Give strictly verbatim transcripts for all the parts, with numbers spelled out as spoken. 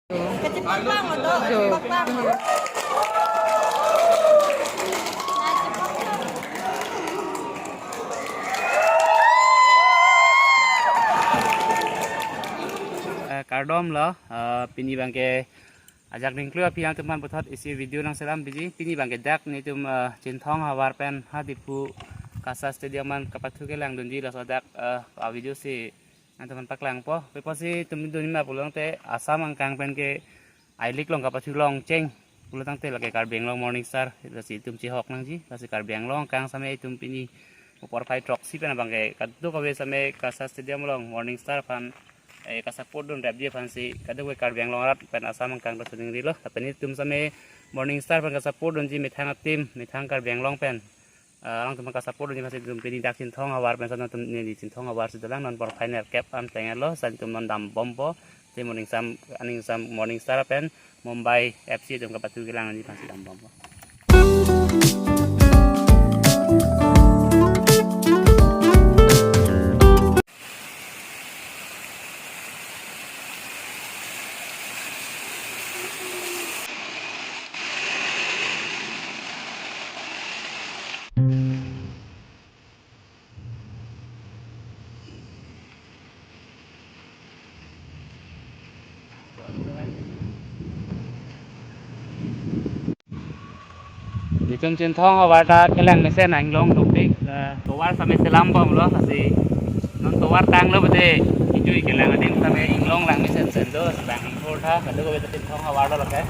Kachepaklang lo, do. Jo. Chepaklang lo. Eh, kardom lo, eh, pini abangke ajak ningklu aphi nangtumphan puthot isi video nangselam piji. Pini abangke dak nelitum, eh, Chinthong havar pen ha Diphu KASA Stadium an kapathu kelangdunji, laso dak, eh, a video si nangtumphan paklangpo. Kopi pusi itum dun ma pulotangte Assam angkang pen ke I-League along kapathu longcheng pulotangte lake Karbi Anglong Morning Star, lasi itum chehok nangji, lasi Karbi Anglong angkang same itum pini porphai throksi pen abangke kadokave same KASA Stadium along Morning Star aphan, eh, kasupport dunrapji aphansi kadokave Karbi Anglong arat pen Assam angkang ta suning rilo. Lapen itum same Morning Star aphan kasupport dunji methang a-team, methang Karbi Anglong pen, eh, alangtum kasupport dunji aphansi itum pini dak Chinthong havar pen sa nangtum neli Chinthong havar si dolang, non porphai nerkep an tenglo, sa itum non dambompo. Te Morning Star, aning sam Morning Star pen Mumbai F C atum kapathu kelangji aphansi dambompo. Itum Chinthong havar ta kelang mesen inglong dopik, eh, tovar same selambomlo, lasi non tovar tanglo bade, ijui kelang adim same inglong lang mesen sen do, sedang ingpur tha, kadokave ta Chinthong havar lo lake.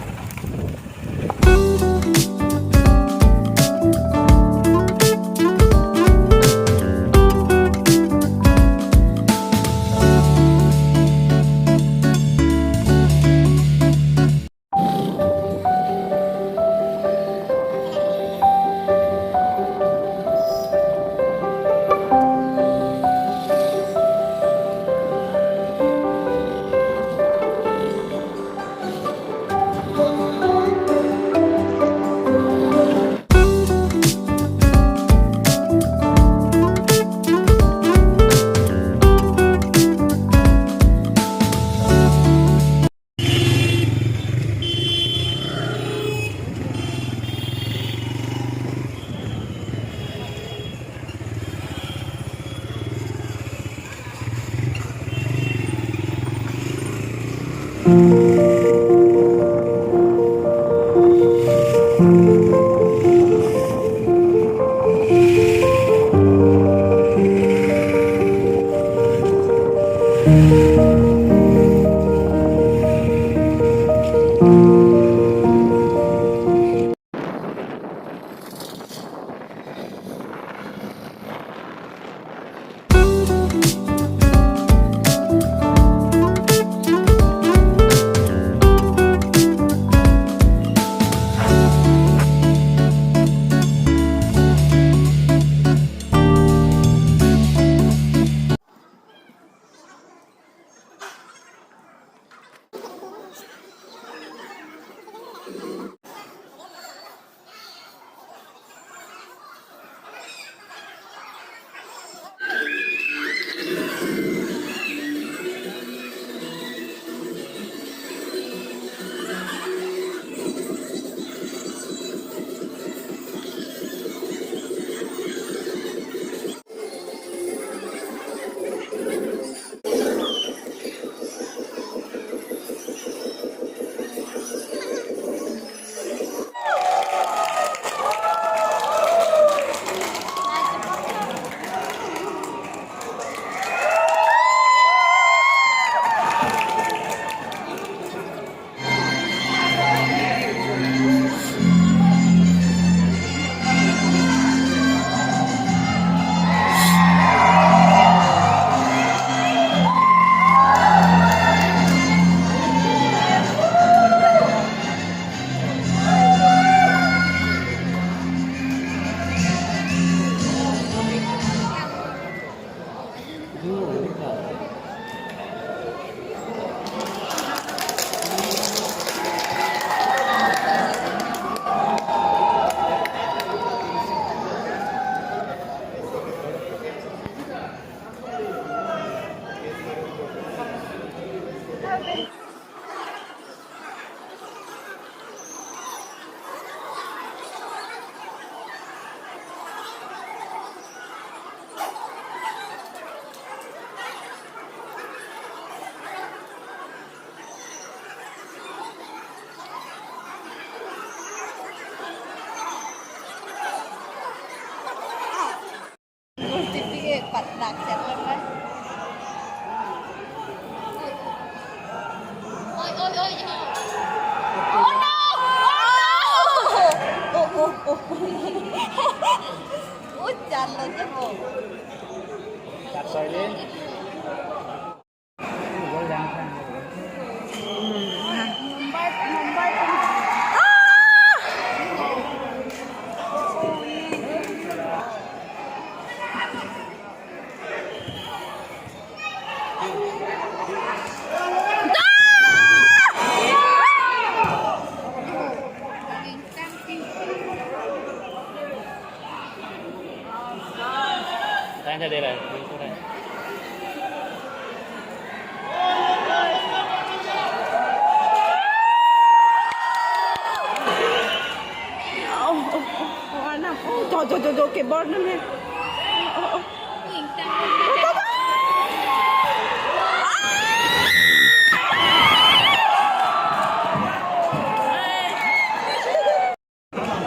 Oi, oi, oi, oi. Oh, no! Oh, no! Oh, oh, oh, oh. Hujan lo, jebo. Oh, oh, oh, oh, anak. Oh, jo, jo, jo, jo, ke bornam he. Oh, oh.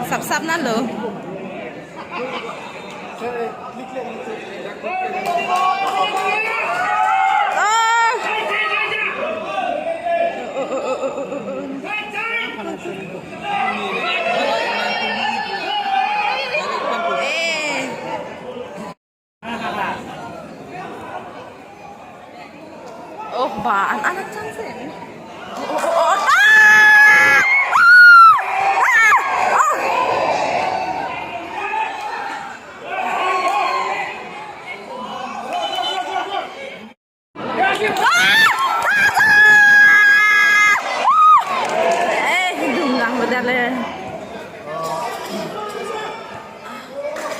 Sap sap na lo. Oh, ba, an anak chang sen. Oh, oh, oh, oh, ah! Ah! Ah! Eh, hidung lang bedale.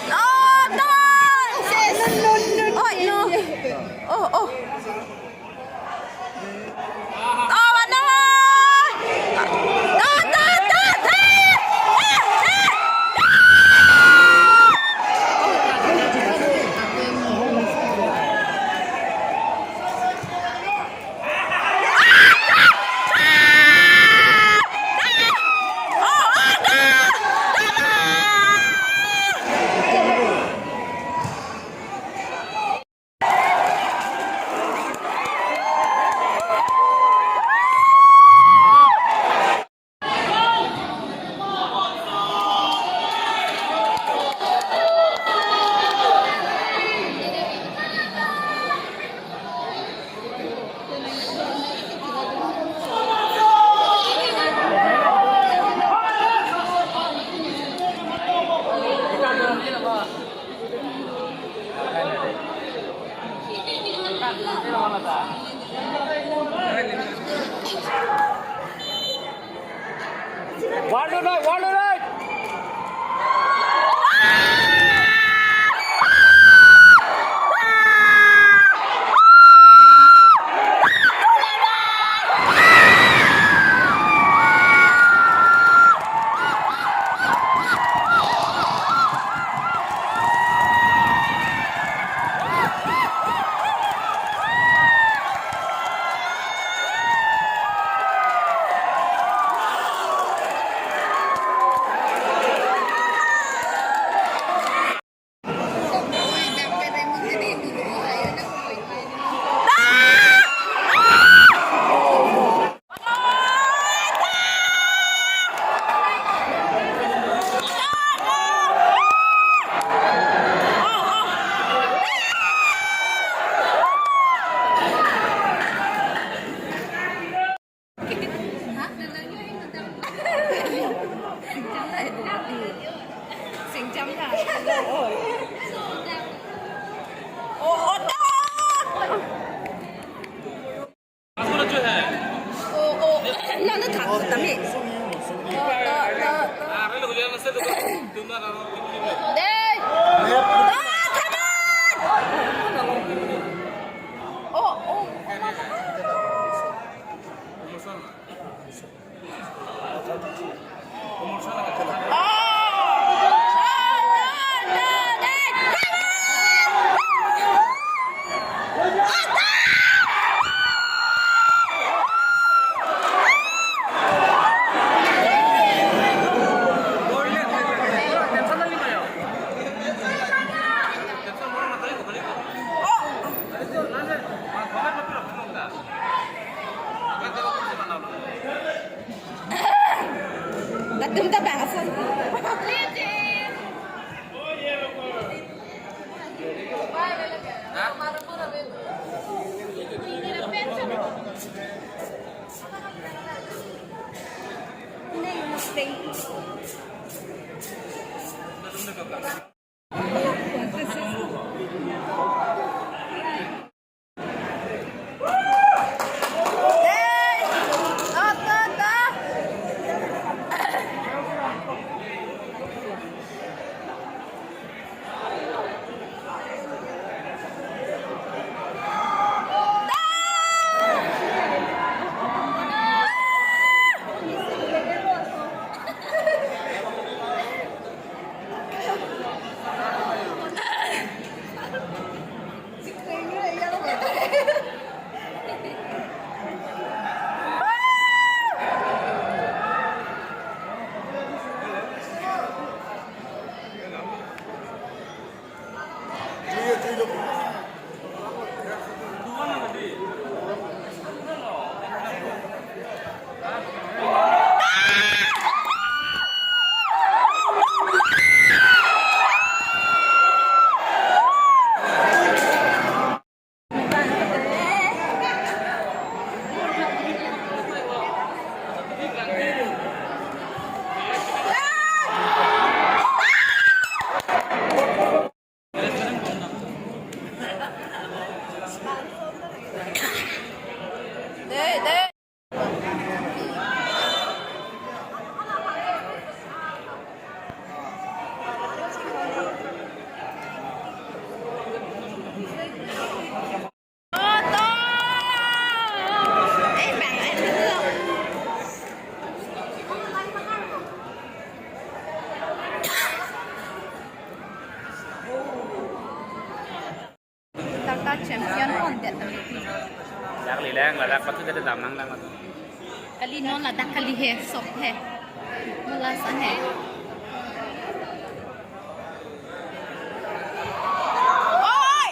Oh, no! Oh, no! Oh, oh! Oh, ano? Oh, ta, ta, ta! Eh, eh! Ah! One to nine, one to nine. Tum ta bang ason. Tata champion on that. Dak lilang, ladak pathu jadi damnang lang. Kali non ladak kali he, sok he. Mula sa he. Oi!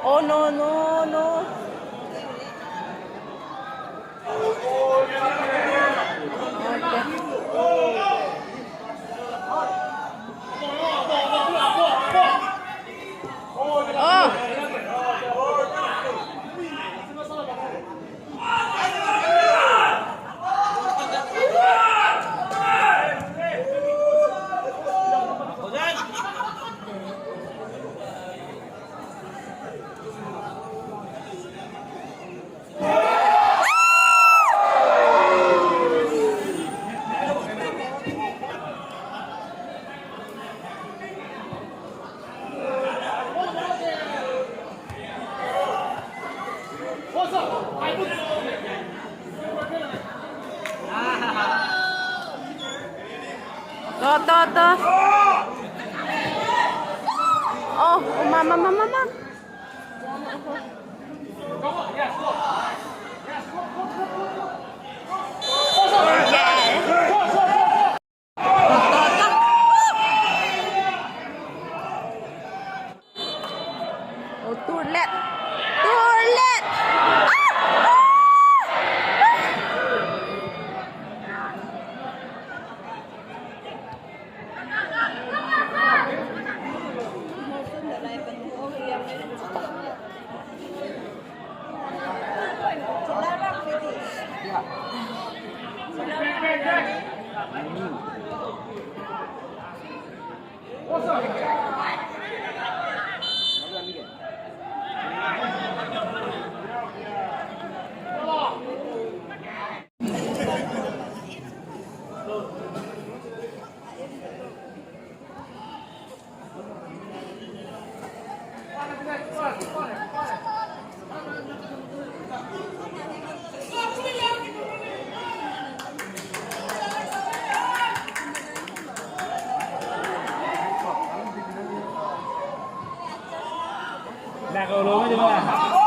Oh, no, no, no. Oh. To, to, to. Oh, oh, mama, mama, mama. Oh, turlet. Turlet. Ah! Ah!